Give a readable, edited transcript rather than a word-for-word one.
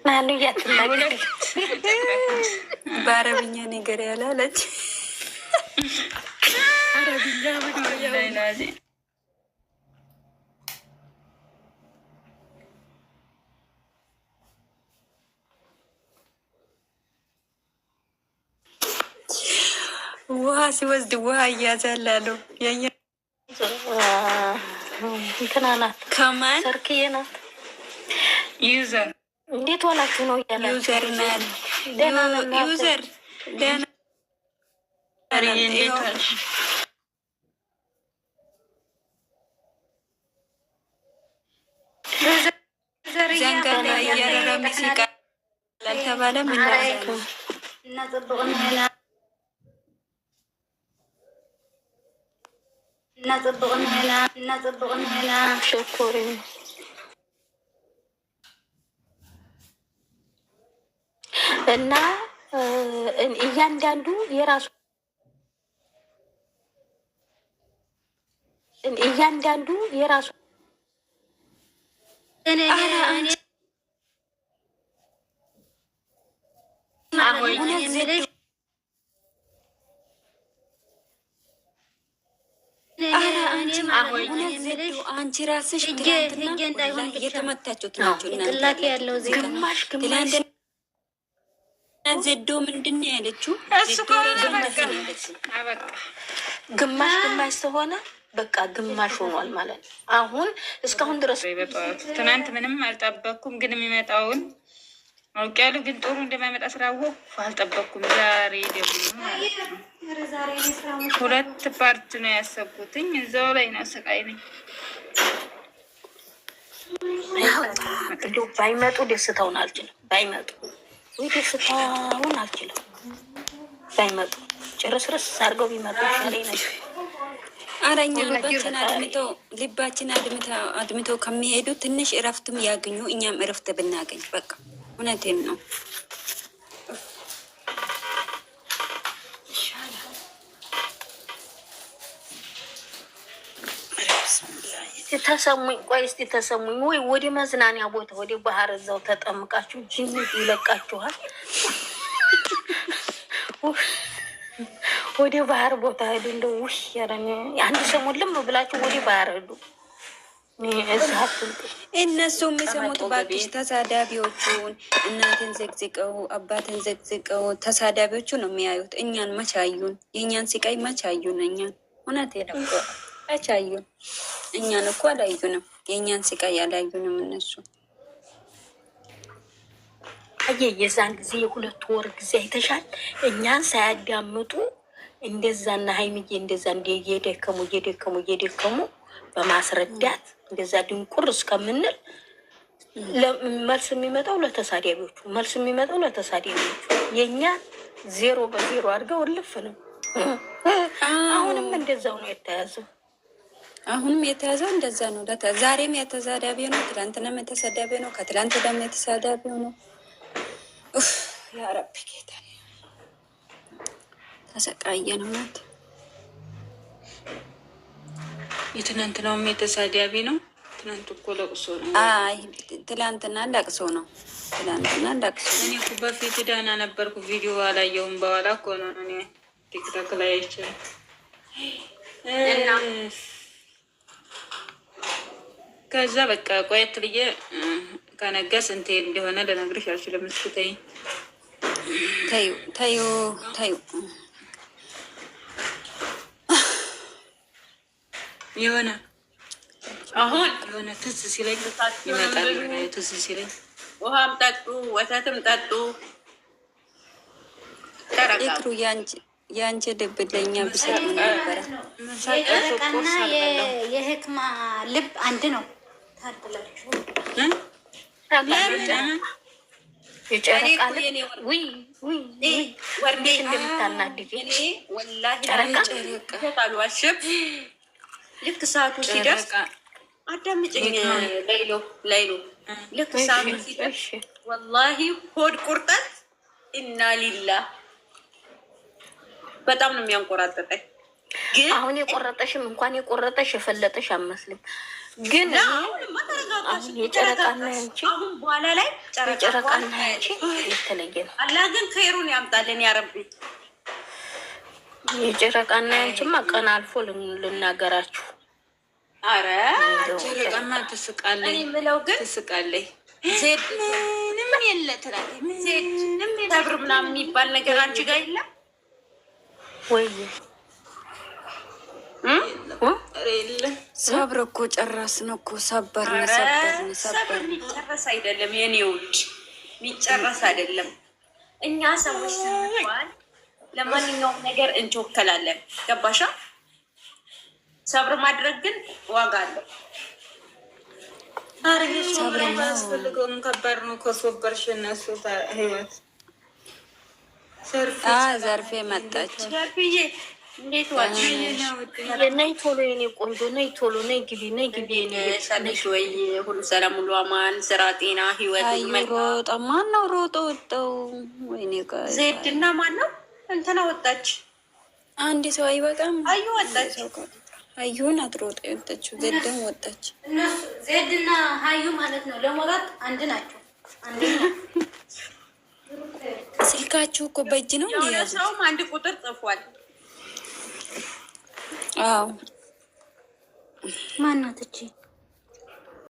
ማኑ እያትናገር በአረብኛ ነገር ያላለች አረብኛ። ውሃ ሲወስድ ውሃ እያዛል አሉ። የኛ እንትና ናት፣ ከማን ሰርክዬ ናት። User እንዴት ሆናችሁ ነው እያላችሁ? User ናት። ደህና ነን። User ደህና። እንዴት ዋልሽ? ዘንጋዳ እያረረ ሚሲቃ አልተባለም። እና ጽቡቅ ንሕና እና ጽቡቅ ንሕና እና ጽቡቅ ንሕና። ሸኮሪ እና እያንዳንዱ የራሱ እያንዳንዱ የራሱ ኧረ አንቺ እውነት ዜዶ፣ ኧረ አንቺ እውነት ዜዶ፣ አንቺ ራስሽ ትናንትና ወላሂ የተመታችሁት ናችሁ እናንተ። ጭንቅላቴ ያለው እዚህ ጋር ግማሽ ግማሽ ትናንትና ዜዶ ምንድን ነው ያለችው? እሱ ዜዶ ከሆነ ራሱ በቃ እንደዚህ ነው ያለችው። አበቃ። ግማሽ ግማሽ ስለሆነ በቃ ግማሽ ሆኗል ማለት ነው። አሁን እስካሁን ድረስ በጠዋቱ ትናንት ምንም አልጠበቅኩም፣ ግን የሚመጣውን አውቄያለሁ። ግን ጥሩ እንደማይመጣ ስላወቅኩ አልጠበቅኩም። ዛሬ ደግሞ ማለት ነው ሁለት part ነው ያሰብኩትኝ። እዛው ላይ ነው ስቃይ ነኝ። እንደው ባይመጡ ደስታውን አልችልም። ባይመጡ ወይ ደስታውን አልችልም። ባይመጡ ጭርስርስ አድርገው ቢመጡ ይሻለኝ ነበር። ኧረ እኛ ልባችን አድምተው ልባችን አድምተው ከሚሄዱ ትንሽ እረፍትም ያገኙ፣ እኛም እረፍት ብናገኝ በቃ እውነቴን ነው። ተሰሙኝ፣ ቆይ እስቲ ተሰሙኝ። ወይ ወደ መዝናኛ ቦታ ወደ ባህር እዛው ተጠምቃችሁ ጅን ይለቃችኋል። ወደ ባህር ቦታ ሄዱ። እንደው ውሽ ያረን አንድ ሰሞን ልም ብላችሁ ወደ ባህር ሄዱ። እዛ አትምጡ። እነሱ የሚሰሙት እባክሽ ተሳዳቢዎቹን፣ እናትን ዘግዝቀው አባትን ዘግዝቀው ተሳዳቢዎቹ ነው የሚያዩት። እኛን መች አዩን? የእኛን ስቃይ መች አዩን? እኛን እውነቴን እኮ መች አዩን? እኛን እኮ አላዩንም። የእኛን ስቃይ አላዩንም እነሱ። አየ የዛን ጊዜ የ2 ወር ጊዜ አይተሻል። እኛን ሳያዳምጡ እንደዛና ሀይሚዬ እንደዛ እንደ እየደከሙ እየደከሙ እየደከሙ በማስረዳት እንደዛ ድንቁር እስከምንል መልስ የሚመጣው ለተሳዳቢዎቹ፣ መልስ የሚመጣው ለተሳዳቢዎቹ፣ የእኛ ዜሮ በዜሮ አድርገው እልፍ ነው። አሁንም እንደዛው ነው የተያዘው። አሁንም የተያዘው እንደዛ ነው። ዛሬም የተሳዳቢ ነው፣ ትላንትናም የተሳዳቢ ነው፣ ከትላንት ደግሞ የተሳዳቢ ነው። ኡፍ ያ ረቢ ጌታ ተሰቃየን እውነት። የትናንትናውም የተሳዳቢ ነው። ትናንት እኮ ለቅሶ ነው። አይ ትላንትና ለቅሶ ነው። ትላንትና ለቅሶ እኔ ነው። እኮ በፊት ደህና ነበርኩ። ቪዲዮ አላየሁም። በኋላ እኮ ነው እኔ ቲክቶክ ላይ አይቼ እና ከዛ በቃ ቆየት ብዬ ከነገ ስንቴ እንደሆነ ልነግርሽ አልችልም። እስኪ ተይኝ። ተዩ ተዩ ተዩ። የሆነ አሁን የሆነ ትዝ ሲለኝ ይመጣል። ትዝ ሲለኝ ውሃም ጠጡ፣ ወተትም ጠጡ። ተረጋጉ። ይክሩ የአንቺ ልብ ለእኛ ቢሰጥ ምን ነበረ? የጨረቃና የህክማ ልብ አንድ ነው። ታድላችሁ። ለምን የጨረቃ ልብ ውይ ውይ ውይ እንዴት እንደምታናድድ እኔ ወላሂ ጨረቃ። ጨረቃ አልዋሽም። ልክ ሰዓቱ ሲደርስ አዳምጭኝ ላይሎ ላይሎ፣ ልክ ሰዓቱ ሲደርስ ወላሂ ሆድ ቁርጠት ኢና ሊላ በጣም ነው የሚያንቆራጠጠኝ። ግን አሁን የቆረጠሽም እንኳን የቆረጠሽ የፈለጠሽ አመስልም። ግን አሁንማ ተረጋጋሽ። አሁን የጨረቃና ያንቺ አሁን በኋላ ላይ ጨረቃ የጨረቃና ያንቺ የተለየ ነው። አላህ ግን ከይሩን ያምጣልን ያ ረቢ። የጨረቃና ያንቺማ ቀን አልፎ ልናገራችሁ። አረ ጨረቃማ ትስቃለች፣ እኔ የምለው ግን ትስቃለች። ዜድ ምንም የለ ትላለች። ዜድ ምንም የለ። ሰብር ምናምን የሚባል ነገር አንቺ ጋር የለም። ወይ ኧረ የለም። ሰብር እኮ ጨረስን እኮ ሰበርን፣ ኧረ ሰበርን፣ ሰብር ሰበርን። የሚጨረስ አይደለም የኔ ውድ፣ የሚጨረስ አይደለም። እኛ ሰዎች ስንባል ለማንኛውም ነገር እንቾከላለን። ገባሻ? ሰብር ማድረግ ግን ዋጋ አለው። ኧረ ይሄ ሶብር አያስፈልገውም። ከባድ ነው ከሶበርሽ እነሱ ህይወት ዘርፌ ዘርፌ መጣች። ዘርፍዬ እንዴት ዋልሽ? ነይ ቶሎ የኔ ቆንጆ ነይ ቶሎ ነይ ግቢ ነይ ግቢ የኔ ልጅ። ሰለሽ ወይ? ሁሉ ሰላም፣ ሁሉ አማን፣ ስራ፣ ጤና፣ ህይወት አዩ መልካም። ሮጠ። ማን ነው ሮጦ ወጣው? ወይኔ ጋር ዜድ እና ማን ነው እንትና ወጣች። አንድ ሰው አይበቃም። አዩ ወጣች። አዩ ናት ሮጣ የወጣችው። ዜድም ወጣች። እነሱ ዜድና ሀዩ ማለት ነው ለሞራት አንድ ናቸው። አንድ ነው። ስልካችሁ እኮ በእጅ ነው እንዲ የሆነ ያዙት። ሰውም አንድ ቁጥር ጽፏል። አዎ ማናት እቺ?